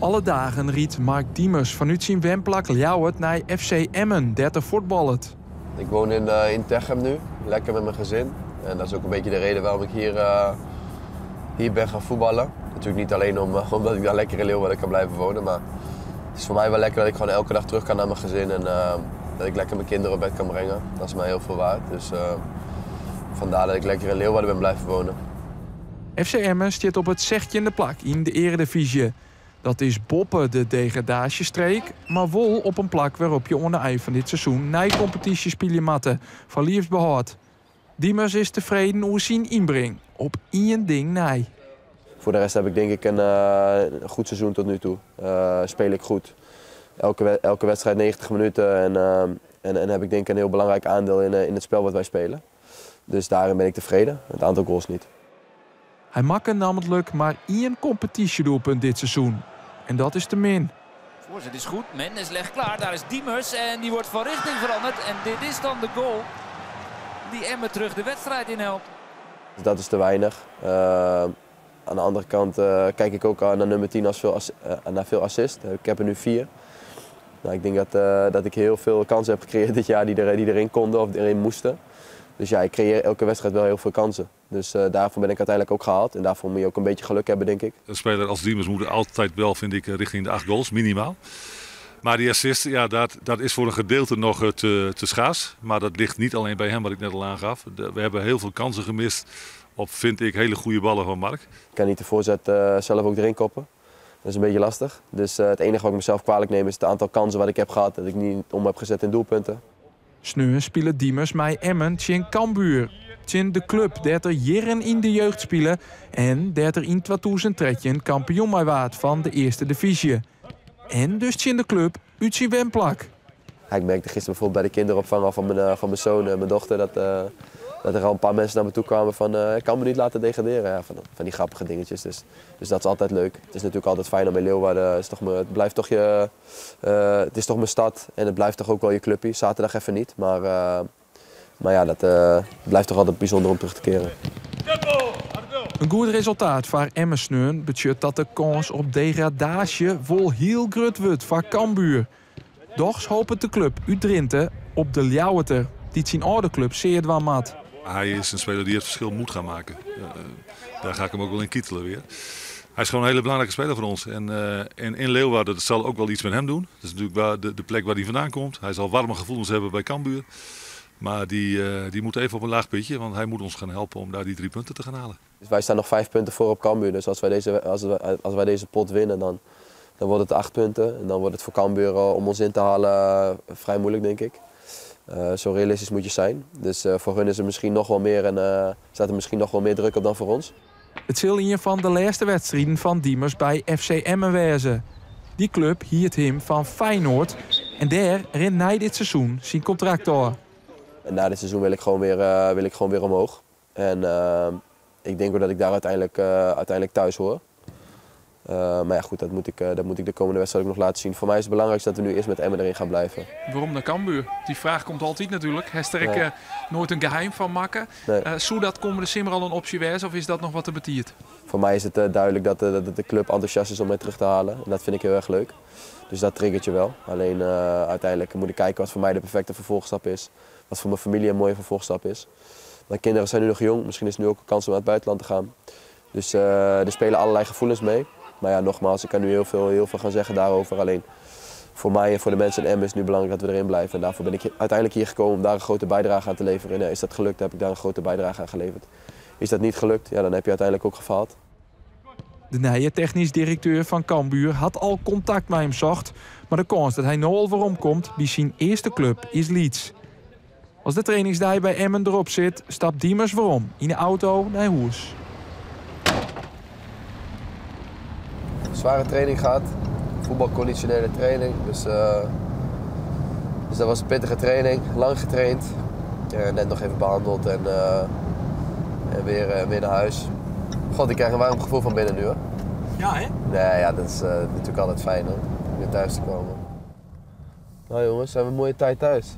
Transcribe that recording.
Alle dagen rydt Mark Diemers fanút syn wenplak Ljouwert nei FC Emmen, dêr't er fuotballet. Ik woon in, in Techum nu, lekker met mijn gezin. En dat is ook een beetje de reden waarom ik hier, hier ben gaan voetballen. Natuurlijk niet alleen om, omdat ik daar lekker in Leeuwarden kan blijven wonen, maar het is voor mij wel lekker dat ik gewoon elke dag terug kan naar mijn gezin en dat ik lekker mijn kinderen op bed kan brengen. Dat is mij heel veel waard. Dus vandaar dat ik lekker in Leeuwarden ben blijven wonen. FC Emmen stiet op it sechtjinde plak yn de earedivyzje. Dat is boppe de degradaasjestreek, mar wol op in plak wêrop't je oan de ein fan dit seizoen neikompetysje spylje moatte foar libbensbehâld. Diemers is tefreden oer syn ynbring, op ien ding nei. Voor de rest heb ik denk ik een goed seizoen tot nu toe. Speel ik goed. Elke wedstrijd 90 minuten en heb ik denk ik een heel belangrijk aandeel in het spel wat wij spelen. Dus daarin ben ik tevreden. Het aantal goals niet. Hy makke nammentlik mar ien kompetysjedoelpunt dit seizoen. En dat is te min. Voorzet is goed. Mendes legt klaar. Daar is Diemers en die wordt van richting veranderd. En dit is dan de goal die Emmen terug de wedstrijd in helpt. Dat is te weinig. Aan de andere kant kijk ik ook naar nummer 10 als naar veel assists. Ik heb er nu 4. Nou, ik denk dat ik heel veel kansen heb gecreëerd dit jaar die erin konden of erin moesten. Dus ja, ik creëer elke wedstrijd wel heel veel kansen. Dus daarvoor ben ik uiteindelijk ook gehaald. En daarvoor moet je ook een beetje geluk hebben, denk ik. Een speler als Diemers moet altijd wel, vind ik, richting de 8 goals, minimaal. Maar die assist, ja, dat is voor een gedeelte nog te schaars. Maar dat ligt niet alleen bij hem, wat ik net al aangaf. We hebben heel veel kansen gemist op, vind ik, hele goede ballen van Mark. Ik kan niet de voorzet zelf ook erin koppen. Dat is een beetje lastig. Dus het enige wat ik mezelf kwalijk neem is het aantal kansen wat ik heb gehad. Dat ik niet om heb gezet in doelpunten. Sneon spilet Diemers mei Emmen tsjin Cambuur. Tsjin de klup dêr't er jierren yn de jeugd spile en dêr't er yn 2013 kampioen mei waard fan de earste divyzje. En dus tsjin de klup út syn wenplak. Ja, ik merkte gisteren bijvoorbeeld bij de kinderopvang al van mijn zoon en mijn dochter dat er al een paar mensen naar me toe kwamen van ik kan me niet laten degraderen. Ja, van die grappige dingetjes. Dus dat is altijd leuk. Het is natuurlijk altijd fijn om in Leeuwarden, het is toch mijn, het blijft toch je het is toch mijn stad en het blijft toch ook wel je clubje. Zaterdag even niet, maar dat blijft toch altijd bijzonder om terug te keren. In goed resultaat foar Emmen sneon betsjut dat de kâns op degradaasje wol hiel grut wurdt foar Cambuur. Dochs hopet de klup út Drinte op de Ljouwerter, dy't syn âlde klup sear dwaan moat. Hij is een speler die het verschil moet gaan maken. Daar ga ik hem ook wel in kietelen weer. Hij is gewoon een hele belangrijke speler voor ons. En in Leeuwarden, dat zal ook wel iets met hem doen. Dat is natuurlijk waar de plek waar hij vandaan komt. Hij zal warme gevoelens hebben bij Cambuur. Maar die moet even op een laag pitje, want hij moet ons gaan helpen om daar die 3 punten te gaan halen. Dus wij staan nog 5 punten voor op Cambuur. Dus als wij deze pot winnen, dan wordt het 8 punten. En dan wordt het voor Cambuur om ons in te halen vrij moeilijk, denk ik. Zo realistisch moet je zijn. Dus voor hun is er misschien nog wel meer en staat er misschien nog wel meer druk op dan voor ons. It sil ien fan de lêste wedstriden fan Diemers by FC Emmen wêze. Dy klup hiert him fan Feyenoord en dêr rint nei dit seizoen syn kontrakt ôf. En na dit seizoen wil ik gewoon weer omhoog. En ik denk ook dat ik daar uiteindelijk thuis hoor. Maar ja, goed, dat moet ik de komende wedstrijd ook nog laten zien. Voor mij is het belangrijkste dat we nu eerst met Emmen erin gaan blijven. Waarom naar Cambuur? Die vraag komt altijd natuurlijk. Hast der ek, noait in geheim fan makke. Nee. Soe dat kommende simmer al in opsje wêze of is dat noch wat te betiid? Voor mij is het duidelijk dat de club enthousiast is om mij terug te halen. En dat vind ik heel erg leuk. Dus dat triggert je wel. Alleen uiteindelijk moet ik kijken wat voor mij de perfecte vervolgstap is. Wat voor mijn familie een mooie vervolgstap is. Mijn kinderen zijn nu nog jong. Misschien is het nu ook een kans om naar het buitenland te gaan. Dus er spelen allerlei gevoelens mee. Maar nogmaals, ik kan nu heel veel gaan zeggen daarover. Alleen voor mij en voor de mensen in Emmen is het nu belangrijk dat we erin blijven. En daarvoor ben ik uiteindelijk hier gekomen om daar een grote bijdrage aan te leveren. En is dat gelukt, heb ik daar een grote bijdrage aan geleverd. Is dat niet gelukt, dan heb je uiteindelijk ook gefaald. De nije technysk direkteur fan Cambuur hat al kontakt mei him socht. Mar de kâns dat hy no al weromkomt by syn earste klup is lyts. As de trainingsdei by Emmen derop sit, stapt Diemers werom yn de auto nei hûs. Zware training gehad, voetbalconditionele training. Dus dat was een pittige training, lang getraind. Net nog even behandeld en weer naar huis. God, ik krijg een warm gevoel van binnen nu, hoor. Ja, hè? Nee, ja, dat is natuurlijk altijd fijn, hoor, om weer thuis te komen. Nou jongens, hebben we een mooie tijd thuis.